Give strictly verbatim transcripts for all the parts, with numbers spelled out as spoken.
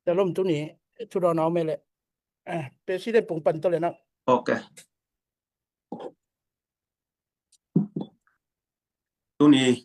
Shalom, tuni thudawn a om e le. Eh, President Pung pan tawh le na. Ok. Tuni,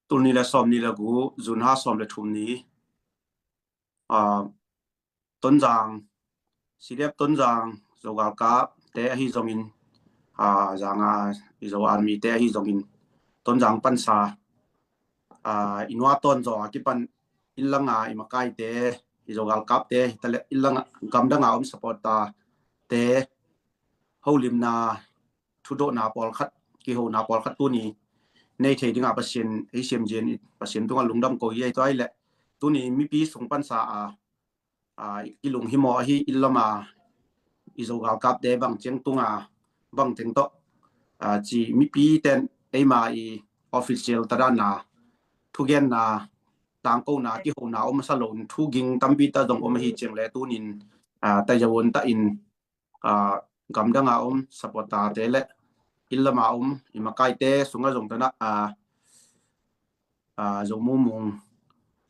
tul nih le sawm nih le guk, June ha sawm le thum ni. Ah, Tonzang, C D F Tonzang, Zo galkap te ahi zongin, ah, zanga i Zo army te ahi zongin, Tonzang pansa, ah, i nuatawn zaw a kipan inn langa i makaite, i Zo galkap te, hitaleh inn langa gamdanga om supporter te, holimna, thudawhna pawlkhat, kihona pawlkhat tuni nei thei dinga Pasian ei siam zin, Pasian tunga lungdam ko hi. Tua hi leh tuni mipi sung pansa a, a, i lunghimawh ahi, inn lama i Zo galkap te bang ciang tunga bang teng tawh, a, ci mipi ten eima i official tadana thugenna, tangkona, kihona om masa lo in thu ging tampi ta zong om ahi ciang le tunin, a, taizawon ta in, a, gamdanga om supporter te le inn lama om i makaite sunga zong tana, a, a, Zo Mumung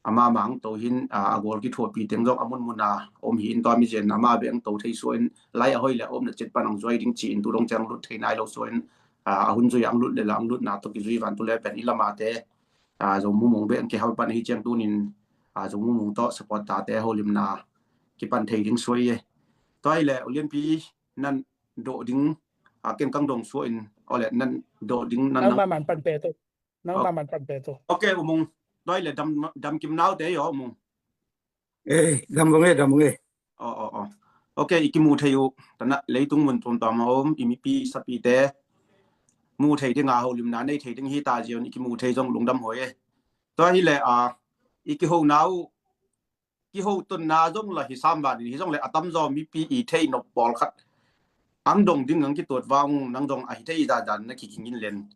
ama mang to hin, a, a gol kithuapi teng zong a munmuna om hi in tua mi zen ama beng to thei suain lai a hoi le a omna chet pan ang zuai ding ci in tu dong ciang lut thei nai lo suain, a, a hun zui ang lut le la ang lutna to kizui van tu le pen inn lama te, a, Zo Mumung beng kihau pan hi ciang tunin, a, Zo Mumung to supporter te holimna kipan thei ding suai e. Tua hi le ulianpi nan dawh ding, a, ken kang dong suain, ole nan dawh ding nan nang nang ma man pan pe to. Nang ma man pan pe to. Ok, U Mung. Tua hi le dam, dam kim nau te yo, U Mung. Eh, dam vong e, dam vong e. Oh, oh, oh. Ok, i kimu thei uh. Tana leitung mun tuamtuam a om i mipi i sapi te mu thei dinga holimna nei thei ding hi ta zion i kimu thei zong lungdam hoi e. Tua hi le, a, i kihona uh, kiho tonna zong la hi sam vanin hi zong le a tamzaw mipi i thei nop pawlkhat ang dong ding ang kituat vang nang zong a hi thei zazan na kikingin len.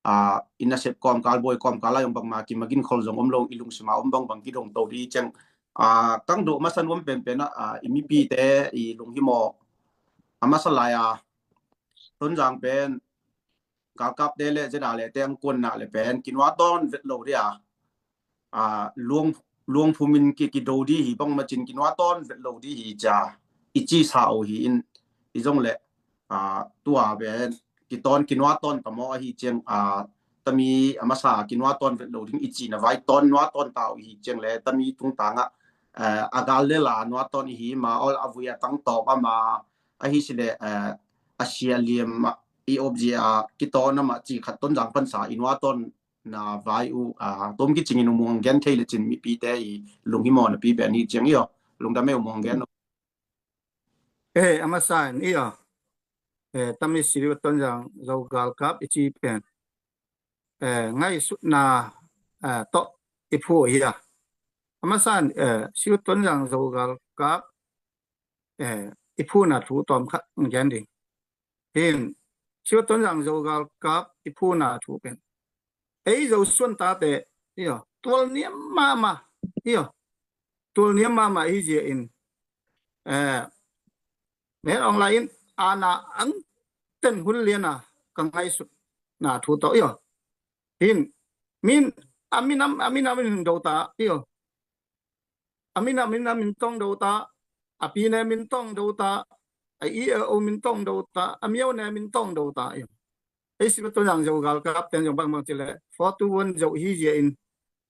A, i nasep kawmkal, bawi kawmkal lai om bangma kimagin khol zong om lo, i lungsima om bangbang kidong to di ciang. A, kang dawh masan om penpen a, a, i mipite i lunghimawh a masa lai a Tonzang pen galkapte le zeda le te ang kuanna le pen kinuatawn vet lo dia, a, luang, luang phumin ki, kido di hi bangmacin kinuatawn vet lo di hi cia i cisa uh hi in i zong le, a, tua pen kitawn kinuatawn tamaw ahi ciang, a, tami a masa kinuatawn vet lo ding i cina vai tawn nuatawn ta uh hi ciang le tami tungtangah, a, a gal le la nuatawn i hi ma ol a vui a tangtawp ama ahi si le, a, a sia liam a i opzia a kitawn ama ci khat Tonzang pansa i nuatawn na vai uh, a, tom kicingin U Mung ang gen thei le cin mipite i lunghimawh na pi pen hi ciang i aw. Lungdam e U Mung ang gen. Eh, a masa in i aw. Eh, tami siri Tonzang Zo galkap i ci pen. Eh, ngaihsutna, eh, tawh i phu hi a. A masa in, eh, siri Tonzang Zo galkap, eh, i phuna thu tawm khat ang gen ding. Hin, siri Tonzang Zo galkap i phuna thu pen. Ei Zo suan tate, i aw, tual niam mama, i aw, tual niam mama i zia in. Eh, men ong lai in, ana ang ten hun liana ka ngaihsutna thu tawh, i aw. Hin, min, a minam, a minam in do ta, i aw. A minam, minam min tong do ta, a pine min tong do ta, a i, a o min tong do ta, a miau ne min tong do ta, i aw. Ei siri Tonzang Zo galkap ten zong bangbang ci le, forty-one Zo hi zia in,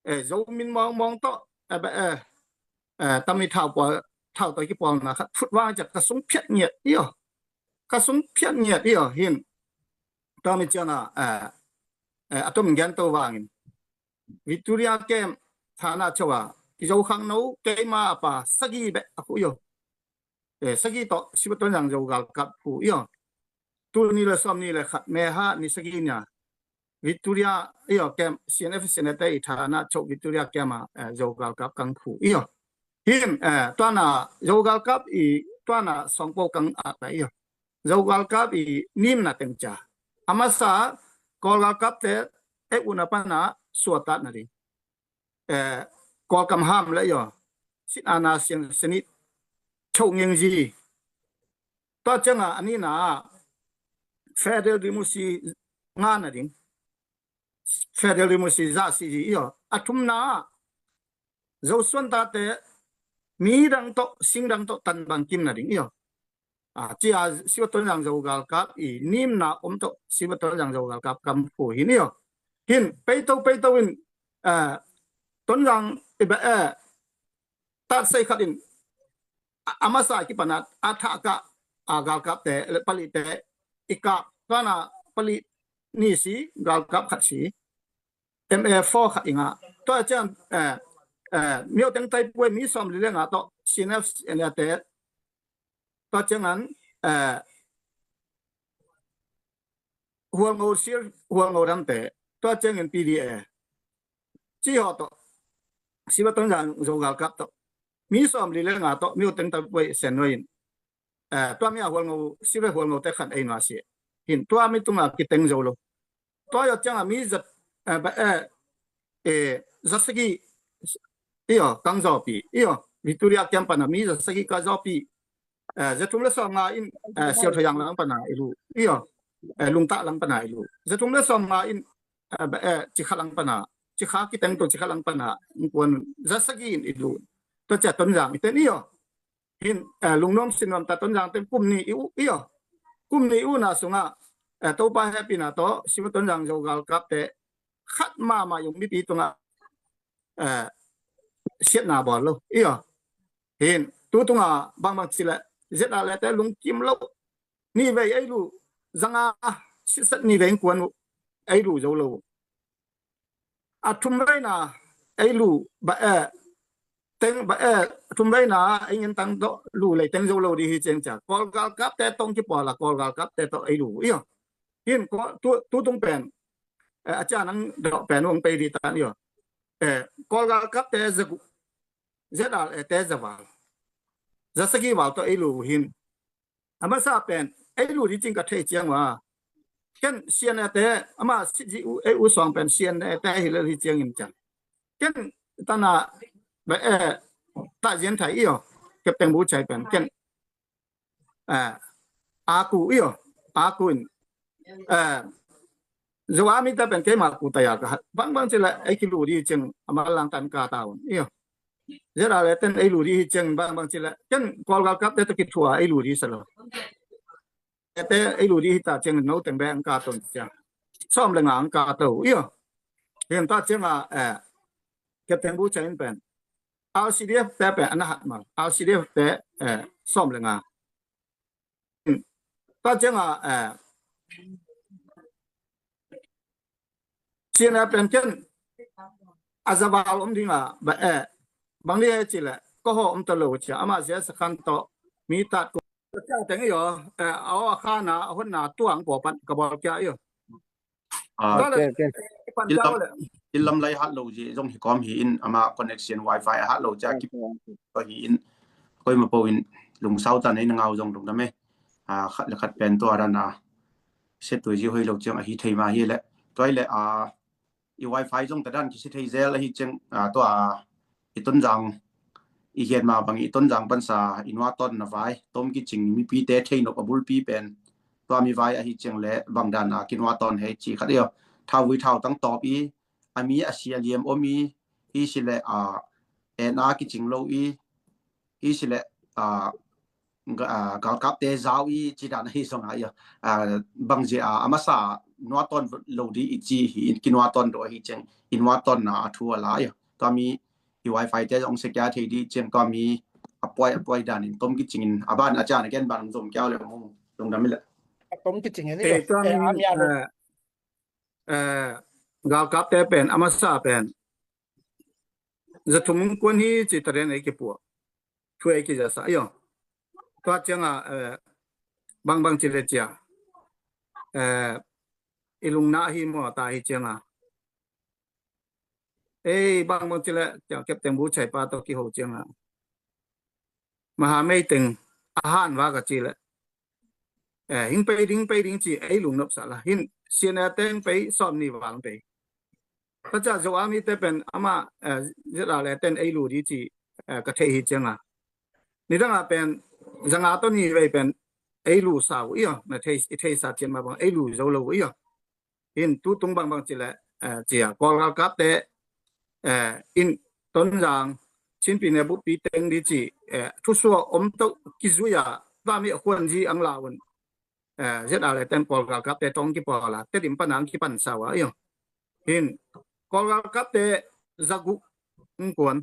eh, Zo min mawngmawng tawh, eh, ba, eh, eh, tami thau pual, thau tawh kipawlna khat phut vang ciak ka sung phiat ngiat i aw. Ka sung phiat ngiat i aw hin. Tami ciana, eh, eh, a tom gen to vangin. Victoria Camp thana chau a i Zo khangno keima a pa sagi beh a khu i aw. Eh, sagi tawh siri Tonzang Zo galkap khu i aw. Tul ni le sawm ni le khat meha ni sagi nia Victoria i aw camp C N F C N A te i thana chau Victoria Camp a, eh, Zo galkap kang khu i aw. Hin, eh, tuana Zo galkap i tuana sawngpo kang a ta i aw. Zo galkap i nimna teng cia. A masa Kawl galkap te e una pana suatatna ding. Eh, Kawlkam ham le i aw. Sit ana siang senit chau ngeng zi. Tua cianga a nina federal democracy ngana ding. Federal democracy za si zi i aw. A thumna Zo suan tate mi dang tawh, sing dang tawh tan bang kimna ding i aw. A, ci a Siva Tonzang Zo galkap i nimna om tawh Siva Tonzang Zo galkap kam phu hi ni aw. Hin peito peito in, a, Tonzang i ba e, tat sei khat in a, a masa kipan a, a thah ka, a, galkapte, le palihte i kap, tuana palih ni si, galkap khat si, M A four khat i ngah. Tua ciang, eh, eh, Myo Teng Taipue mi sawm li le nga tawh C N F, C N A te, tua ciang an, eh, Hualngo Sir, Hualngo Ramte, tua ciang in P D A. Ci haw tawh, Siva Tonzang Zo galkap tawh, mi sawm li le nga tawh, Myo Teng Taipue sen nuai in, eh, tua mi a Hualngo, Siva Hualngo te khan ei nua si. Hin tua mi tunga kiteng zo lo. Tua yo ciang a mi zat, eh, ba, eh, eh, zasagi, i aw, Kang Zawpi, i aw, Victoria kiam pan a mi zasagi ka Zawpi, eh, zathum le sawm nga in, eh, Sial Thayang lang pan a i lu, i aw, eh, Lungtah lang pan a i lu. Zathum le sawm nga in, eh, ba, eh, Cikha lang pan a, Cikha kiteng to Cikha lang pan a, kuan zasagi in i lu. Tua cia Tonzang i ten i aw. Hin, eh, lungnuam sinuam ta Tonzang ten kum ni i u, i aw. Kum ni i u na sunga, eh, Topa hepina tawh, Siva Tonzang Zo galkapte, khat mama yung mipi tunga, eh, siatna bawl lo, i aw. Hin, tu tunga bangbang cile, Z R A te lungkim lo. Ni vei ei lu, zanga, sitset ni vei kuan u, ei lu zo lo. A thum veina, ei lu, ba e, teng, ba e, thum veina, ei ngin tang do, lu lei teng zo lo di hi ciang cia. Kawl galkapte tong kipawl a, Kawl galkapte tawh ei lu, i aw. Hin, ko, tu, tu tung pen, eh, a cia nang do pen wang pei di tan, i aw. Eh, Kawl galkapte zagu, Z R A te zaval. Zasagi val tawh ei lu hin. A masa pen, ei lu di cing ka thei ciang wa. Ken C N A te, ama sit zi u, ei u sawng pen C N A te hi le di ciang in ciang. Ken tana, ba e, ta zian thai i aw, kep teng bu chai pen, ken, eh, a ku i aw, a ku in, eh, Zo a mi te pen keima ku ta ya ka hat. Bangbang cile, ei ki lu di ciang, ama lang tan ka ta un, i aw. Z R A le ten ei lu di hi ciang bangbang cile. Ken Kawl galkapte tawh kithua ei lu di sa lo. Te ei lu di hi ta ciang no teng be ang ka ton ciang. Sawm le nga ang ka to, i aw. Hin ta ciang a, eh, kep teng bu cia in pen. R C D F te pen ana hat mal. R C D F te, eh, sawm le nga. Ta ciang a, eh, C N A pen ken a zaval om ding a, ba e, bang ni e cile, ko ho om ta lo cia, ama zia sakhan tawh, mi tat ko. Cia teng i aw, eh, a aw a khana, a honna tuang ko pan, ka bawl kia i aw. Ah, tua le, okay, okay. Pan thil kia lam, le. Thil lam lai hat lo zi, zong hi kawm hi in, ama connection wifi a hat lo cia, okay, kip, okay, ko hi in, koi ma po in, lungsau ta nei na ngau zong lungdam e. Ah, khat le khat pen tua dan a, set tu zi hoi lo ciang a hi thei ma hi le. Tua i le, ah, i wifi zong ta dan kisi thei zel ahi ciang, ah, tua, i Tonzang, i hiat ma bang i Tonzang pansa, i nuatawn na vai, tom kicing mipite thei nop a bulpi pen, tua mi vai ahi ciang le bang dan a kinuatawn hei ci khat i aw. Thau vui thau tang tawp i, a mi a sia liam om i, i si le, ah, en a kicing lo i, i si le, ah, ga-, ah, galkapte zau i ci dan ahi zong a i aw. Ah, bang zi a, a masa nuatawn lo di i ci hi in kinuatawn do ahi ciang, i nuatawn na a thu a la i aw. Tua mi i wifi te zong sekia thei di ciang tua mi a puai, a puai dan in tom kicing in a ban a cian a gen ban zom kia le mong lungdam i le. A tom kicing in i aw. Eh, tua mi, eh, a mi a lo. Eh, eh, galkapte pen, a masa pen. Zathum kuan hi ci ta den ei kipuak. Thu ei kizasa i aw. Tua ciang a, eh, bangbang ci le cia. Eh, i lungna hi maw ta hi ciang a. Ei, bangbang ci le, cia kep teng bu chai pa tawh kiho ciang a. Maha mei teng, a han va ka ci le. Eh, hing pei ding, pei ding ci, ei lungnop sa la. Hin, C N A te hing pei, sawm ni val pei. Ka cia Zo a mi te pen, ama, eh, Z R A le ten ei lu di ci, eh, ka thei hi ciang a. Ni dang a pen, zanga tawh ni vei pen, ei lu sau, i aw, na thei, i thei sa cian ma bang, ei lu zo lo, i aw. Hin tu tung bangbang ci le, eh, cia, Kawl galkapte, eh, in Tonzang, Chin pyine buppi teng di ci, eh, thusuah om to kizui a, tua mi a khuanzi ang la un. Eh, Z R A ten Kawl galkapte tawh kipawl a, Tedim pana ang kipansa uh a, io. Hin, Kawl galkapte za guk ang kuan,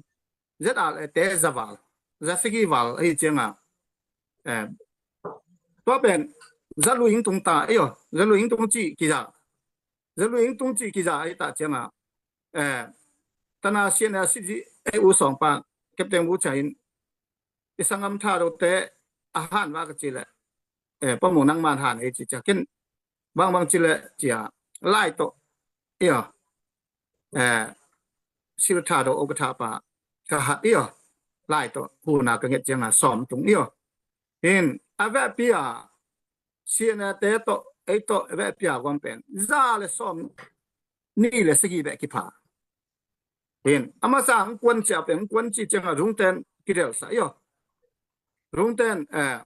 Z R A te za val, za sagih val ahi cianga, eh, tua pen za lui ang tung ta, io, za lui ang tung ci kiza, za lui ang tung ci kiza ahi ta cianga, eh, tana sian a si zi ei u sawng pan, Captain Wu Chai in, i sanggam Thado te a han va ka ci le, eh, Pa Mung nangman han ei ci cia, ken bangbang ci le cia, lai tawh, io, eh, Sil Thado o ka tha pa ka hat, io, lai tawh huna ka nget cianga sawm tung, io. Hin, a vehpi a sian a te tawh, ei tawh vehpi a guam pen za le sawm nih le sagih beh kipha. Hin, a masa ang kuan cia pen, ang kuan ci cianga rungten kidelsa, io. Rungten, eh,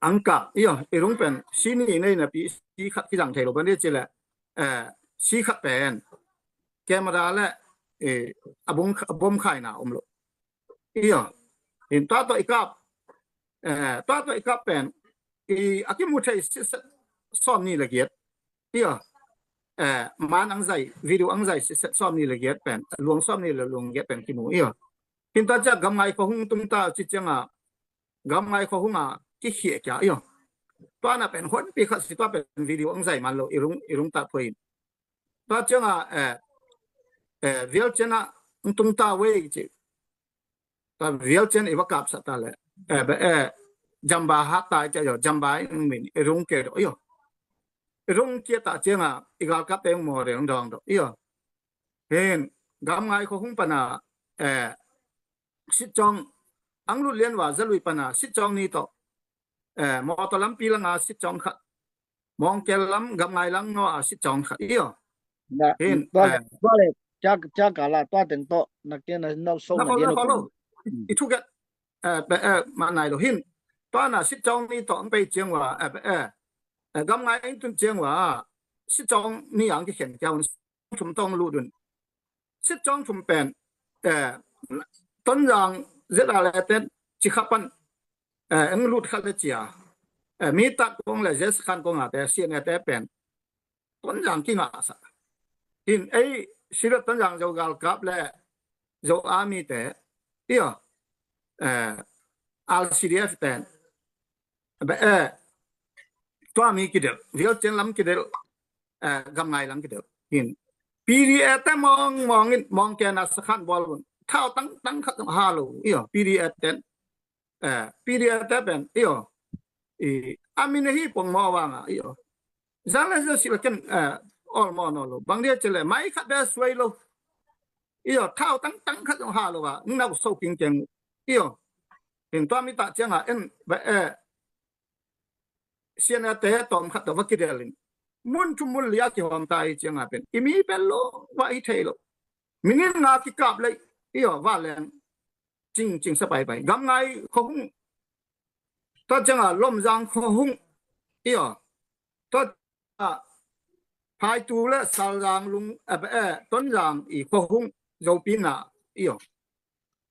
ang kap, io, i rung pen si nih nei napi si khat kizang thei lo, bang di ci le, eh, si khat pen camera le, eh, a bom, a bom khaina om lo, io. Hin, tua tawh i kap, eh, tua tawh i kap pen, i a kimu thei si sawm nih le giat, io. Eh, man ang zai, video ang zai si sawm nih le giat pen, luang sawm nih le luang giat pen kimu, io. Hin, tua cia Gamngai khuahung tung ta ci cianga, Gamngai khuahung a kikhia kia, io. Tua na pen honpi khat si, tua pen video ang zai man lo, i rung, i rung ta phuai in. Tua cianga, eh, eh, Vialcian a ang tung ta vei ci. Tua Vialcian i va kapsa ta le, eh, be, eh, Jamba hat ta cia, io, Jamba i ang min i rung kia do, io. I rung kia ta cianga i galkapte ang mawrel ang dawng do, io. Hin, Gamngai khuahung pana, eh, sitcawng ang lut lian va za lui pana sitcawng ni tawh, eh, mawtaw lampi langa sitcawng khat, Mawngkel lam, Gamngai lam naw a sitcawng khat, io. Hin, tua le, eh, tua le, cia, cia kala tua teng tawh na kia na nauso na kia na lo. I thuget, eh, pe, eh, ma nai lo. Hin, tua na sitcawng ni tawh ang pei ciang ua, eh, pe, eh, eh, Gamngai ang tun ciang ua, sitcawng ni ang kikhen kia un, thum tawh ang lut un. Sitcawng thum pen, eh, Tonzang Z R A ten Cikha pan, eh, ang lut khat le cia, eh, Mitat kong le Zes Khan kong a te, sian a te pen Tonzang kingahsa. Hin, ei, Silat Tonzang Zo galkap le Zo Army te, io, eh, R C D F ten, be, eh, tua mi kidelh, Vialcian lam kidelh, eh, Gamngai lam kidelh. Hin, P D A te mawng, mawng in, mawng kena sakhan bawl un. Thau tang, tang khat ha lo, io, P D A ten. Eh, P D A te pen, io. I, a min a hi pong maw vanga, io. Zale zo sila ken, eh, ol maw no lo. Bang dia cele, mai khat be suai lo. Io, thau tang, tang khat ha lo va, nau so king keng. Io. Hin, tua mi ta cianga, en, be, eh, sian a te tawm khat tawh va kidelh in. Mun thum mun li a kihawm ta hi cianga pen, i mi pen lo, va i thei lo. Minit nga kikap lei, io, va leng. Cing, cing sa paipai. Gamngai khuahung. Tua cianga Lomzang khuahung. Io. Tua, a, Phaitu le Salzang lung, eh, eh, Tonzang i khuahung Zopi na. Io.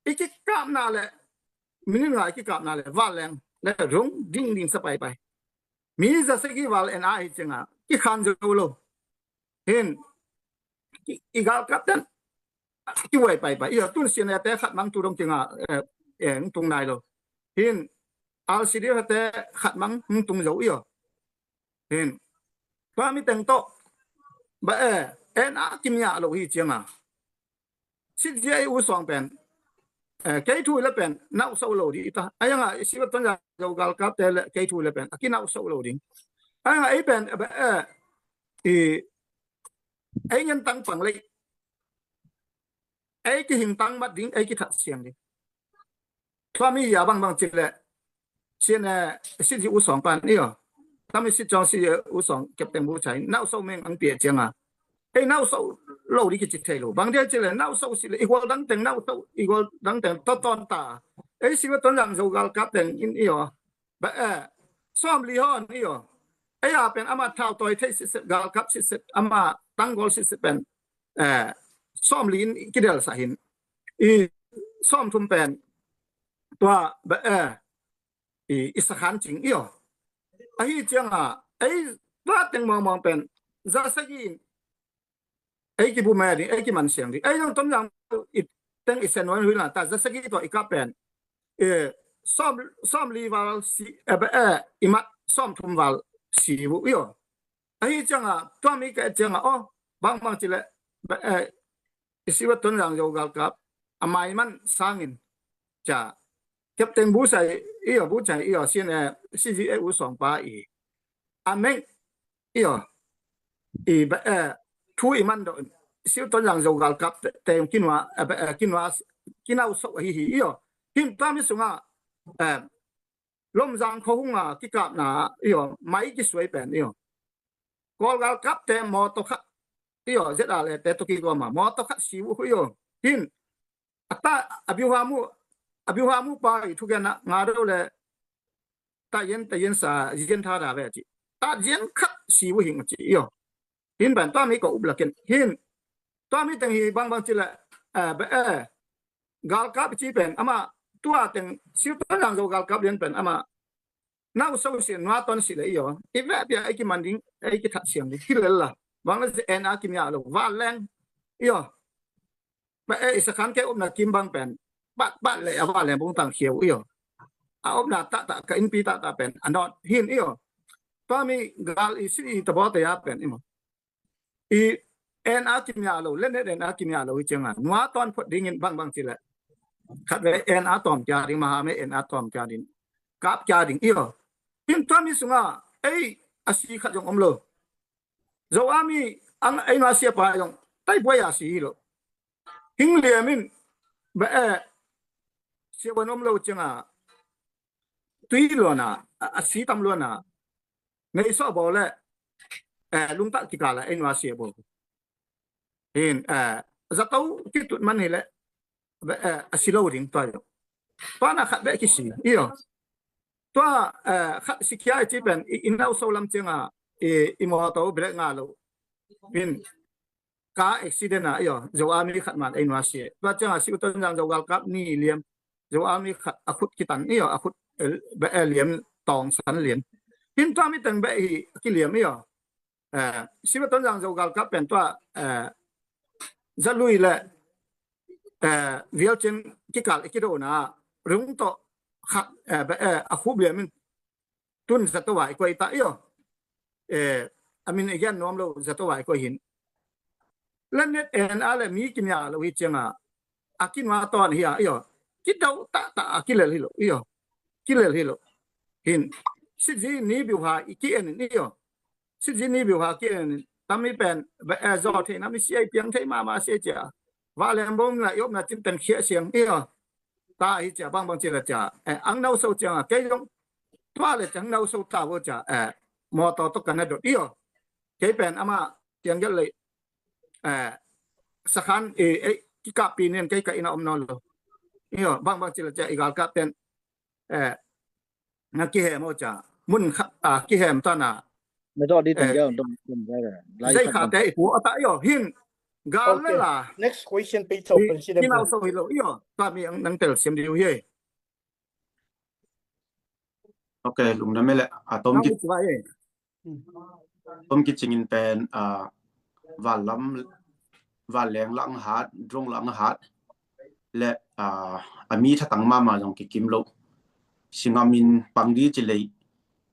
I kikapna le, minit nga i kikapna le, va leng le rung ding ding sa paipai. Mi za sagih val en a hi cianga, kikhan zo lo. Hin, i, i galkap ten, kiwai paipai. Io, tun sian a te khat mang tu dong kinga, eh, eh, tung nai lo. Hin, R C D F te khat mang tung zo, io. Hin, tua mi teng tawh, ba, eh, en a kimia lo hi cianga. Sit zia i u suang pen, eh, kei thu le pen, nau so lo di ta. Ayanga, i sivat tan ya, zo galkap te le, kei thu le pen, a ki nau so lo di. Ayanga, ei pen, eh, ba, eh, i, ei ngen tang pang lei. Ei kihing tang mat ding, ei kithat siang ding. Tua mi ya bangbang ci le, sian, eh, sit zi u sawng pan, io. Tami sit cawng si, eh, u sawng kep teng bu chai, nau so meng ang pia cianga. Ei nau so lo di kici thei lo. Bang dia ci le, nau so si le, i gual dang teng, nau so, i gual dang teng, to ton ta. Ei si wa ton lang zo galkap teng in, io. Ba, eh, sawm li hon, io. Ei a pen ama thau toi thei sit sit, galkap sit sit, ama tanggol sit sit pen, eh, sawm li in kidel sa hin. I, sawmthum pen tua be e i, i sakhan cing i aw. Ahi cianga ei tua teng mawngmawng pen za sagih in ei kibu me ding, ei kiman siang ding. Ei zong Tonzang i teng i sen nuai hui la ta za sagih tua i kap pen e sawm, sawm li val si e be e i mat sawmthum val si bu i aw. Ahi cianga tua mi ka et cianga aw bangbang ci le be e i siva Tonzang Zo galkap a maiman sangin ca Captain Bucai i aw, Bucai i aw, sin e si zi e u sawngpa i a meng i aw i be e thu i man do in siva Tonzang Zo galkap te, te kinua e be e kinua kinau so ahi hi i aw. Hin tua mi sunga e Lomzang khohunga kikapna i aw mai kisuai pen i aw. Kawl galkapte mawtaw khat i aw zet a lete to kigawma mawtaw khat si uh i aw. Hin a ta a biuha mu a biuha mu pa i thugenna nga do le ta yen ta yen sa yen tha da ve ci ta yen khat si uh hing ci i aw. Hin pen tua mi ka up lakin hin tua mi teng hi bangbang ci le e be e galkap ci pen ama tua teng siva Tonzang Zo galkap lian pen ama nau so si nua ton si le i aw. I ve pia ei kiman ding ei kithat siang ding hi lel la. Bang le en a kim ya lo va leng i aw. Be e i sakhan ke upna kim bang pen bat bat le a va leng bung tang khiau i aw. A upna ta ta ka inpi ta ta pen a not hin i aw. Tua mi gal i si i ta bo ta ya pen i maw. I en a kim ya lo le ne en a kim ya lo i cianga nua ton phot dingin bangbang ci le khat ve en a tom kia ding maha me en a tom kia ding kap kia ding i aw. Hin tua mi sunga ei a si khat zong om lo. Zo a mi ang ei nua sia pa zong tai buai a si hi lo. Hing liam in be e sia wan om lo cianga tui luana a si tam luana nei so bo le e lungta kikala ei nua sia bo. Hin e zato kitut man hi le be e a si lo ding tua yo. Tua na khat be kisi i aw. Tua e khat si kia i ci pen i, i nau so lam cianga i, i mawtaw brek nga lo. Hin ka accident a i aw Zo a mi khat man ei nua sia. Tua cianga siva Tonzang Zo galkap ni liam Zo a mi khat a khut kitan i aw a khut e, be e liam tawng san liam. Hin tua mi teng be hi kiliam i aw. E siva Tonzang Zo galkap pen tua e za lui le e vial cin kikal i kidona rung to khat e be e a khup liam in tun zato vai koi ta i aw. E a min i gen nuam lo zato vai koi hin. Lanet en a le mi kimia lo hi cianga a kinua ton hi a i aw. Kidau ta ta a kilel hi lo i aw. Kilel hi lo. Hin sitzi ni biuha i ki en in i aw. Sitzi ni biuha ki en in tami pen be e zo thei na mi siai piang thei mama siai cia. Va lem bom la i opna cin pen khia siang i aw. Ta hi cia bangbang ci la cia e ang nau so cianga kei zong tua le ciang nau so ta vo cia e mawtaw to kana dot i aw. Kei pen ama tiang gel le e sakhan e e kikappi nen kei ka ina om nawn lo i aw. Bangbang ci la cia i galkap pen e na kihem aw cia mun kha a kihem ta na. Na dot di teng gel dong dong gel lai zei khat khate i pu ata i aw hin gal le la. Next question pe chau pen si dem. Kinau so hi lo i aw. Ta mi ang nang tel siam di u hi. Ok, lungdam e le a tom ki, tom kicingin pen a van lam van leng lang hat drong lang hat le a a mi thatang mama zong kikim lo. Singamin pang di ci lei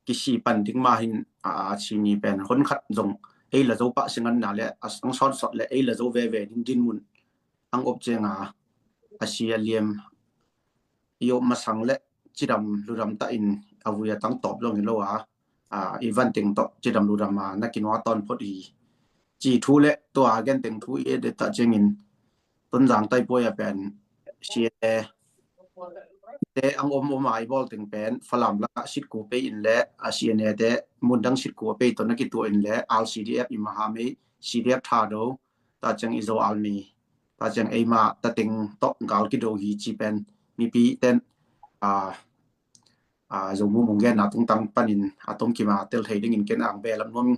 kisi pan ding ma hin a a ci ni pen hon khat zong ei la zo pah singan na le a sang sawt sawt le ei la zo veve ding din mun ang op cianga a si a liam i op masang le cidam ludam ta in a vui a tang tawp zong hi lo a a i van teng tawh cidam ludam a na kinua tawn phot hi. Ci thu le tua a gen teng thu i et ta ciangin Tonzang taipuai a pen si e te ang om om a i bawl teng pen Falam lakah sitku pei in le a C N A te mundang sitku a pei tawh na kituah in le R C D F i mahamei C D F Thado ta ciang i Zo Army ta ciang eima ta teng tawh gal kido hi ci pen mipi ten a a Zo mu mung genna tungtang panin a tom kima tel thei dingin ken ang belam nuam